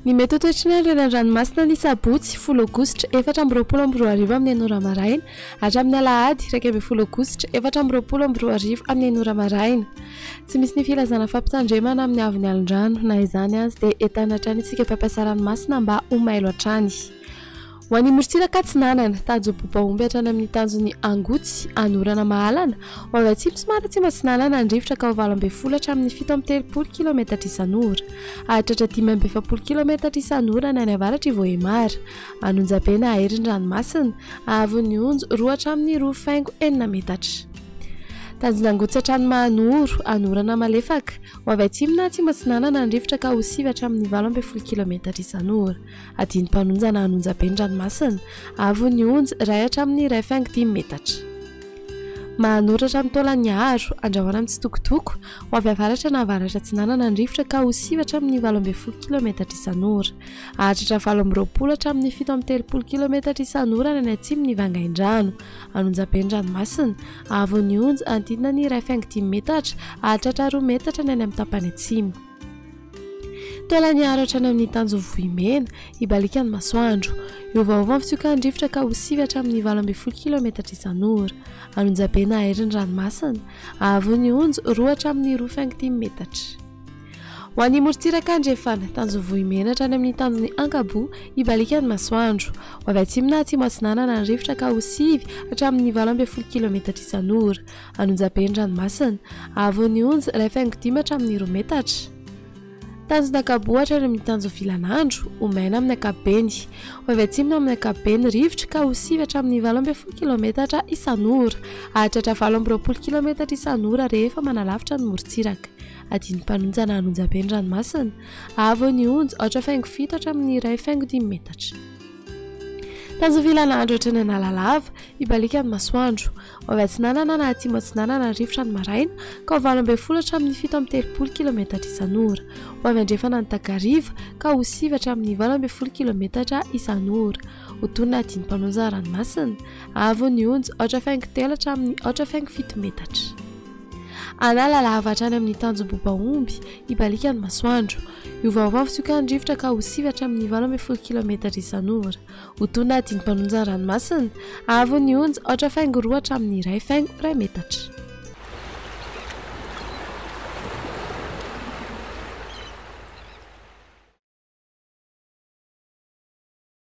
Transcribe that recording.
Ny mety ho toetry ny andro eny an-dranomasina ny sabotsy, folo aogositra 2024 amin'ny enina ora maraina hatramin'ny alahady, 11 aogositra 2024 amin'ny enina ora maraina. Tsy misy ny filazana fampitandremana amin'ny haavon'ny alon-drano. Na izany aza dia entanina hatrany isika mpampiasa ranomasina mba ho mailo hatrany. Ho an'ny morontsiraka atsinanana, tanjom-bohibahomby hatrany amin'ny tanjon'i Angotsy, Anorana Mahalana, ho avy atsimo somary atsimo atsinanana ny rivotra ka ho 18 hatramin'ny 37 kilometatra isan'ora. Hahatratra 45 kilometatra isan'ora ny any avaratr'i Vohemar. An'Onjabe na Ahery ny ranomasina, haavon'ny onjo 2 hatramin'ny 2 faingo 6 metatra. Tanjon'Angotsy hatrany Mahanoro, Anorana malefaka, ho avy atsimo na atsimo atsinanana ny rivotra ka ho 9 hatramin'ny 18 kilometatra isan'ora. Adinam-panonja na an'onjabe ny ranomasina, avo ny onja, iray hatramin'ny iray faingo dimy metatra. Mahanoratra amin'ny taolan'ny aro, andrahoana mitsitokotoko, ho avy avaratra na avaratra atsinanana ny rivotra ka ho sivy hatramin'ny 18 kilometatra isan'ora. Hahatratra 28 hatramin'ny 37 kilometatra isan'ora ny any atsimo ny Vangaindrano. An'onjabe ny ranomasina, avo ny onja, anodidina ny iray faingo dimy metatra, hahatratra roa metatra ny any amin'ny tapany atsimo. Taolan'Iaro hatrany amin'ny tanjon'i Vohimena, hibaliaka ny masoandro. Hiovaova ny fitsokan'ny rivotra ka ho sivy hatramin'ny 18 kilometatra isan'ora. An'Onjabe na Aery ny ranomasina. Hahavon'ny onjo, roa hatramin'ny roa faingo dimy metatra. Ho an'ny morontsiraka andrefana, tanjon'i Vohimena hatrany amin'ny tanjon'i Ankaboa, hibaliaka ny masoandro. Ho avy atsimo na atsimo atsinanana ny rivotra ka ho sivy hatramin'ny 18 kilometatra isan'ora. An'Onjabe ny ranomasina. Hahavon'ny onja, iray faingo dimy hatramin'ny roa metatra. Tanjona Ankaboa hatrany amin'ny tanjon'ny Vilanandro, ho maina amin'ny ankapobeny. Ho avy atsimo amin'ny ankapobeny ny rivotra ka ho sivy hatramin'ny 18 kilaometatra isan'ora. Hahatratra 28 kilaometatra isan'ora rehefa manalavitra ny morontsiraka. Adin'ny na an'Onjabe ny ranomasina. Hahavon'ny onja, aotra faingo fito hatramin'ny iray faingo dimy metatra. Tanjon'ny Vilanandro hatrany Analalava, hibaliaka ny masoandro. Ho avy atsinanana na atsimo atsinanana ny rivotra ny maraina, ka ho 18 hatramin'ny 37 kilometatra isan'ora. Ho avy andrefana ny takariva, ka ho sivy hatramin'ny 18 kilometatra isan'ora. Ho tonina adin'ny ranomasina. Avo ny onja, aotra faingo telo hatramin'ny aotra faingo fito metatra. Analalava hatrany amin'ny tanjom-bobaomby, hibaliaka ny masoandro. Hiovaova ny fisiokan'ny rivotra ka ho sivy hatramin'ny 18 kilometatra isan'ora. Ho tony adin'ny mpanonja ranomasina. Avo ny onja, aotra faingo roa hatramin'ny iray faingo iray metatra.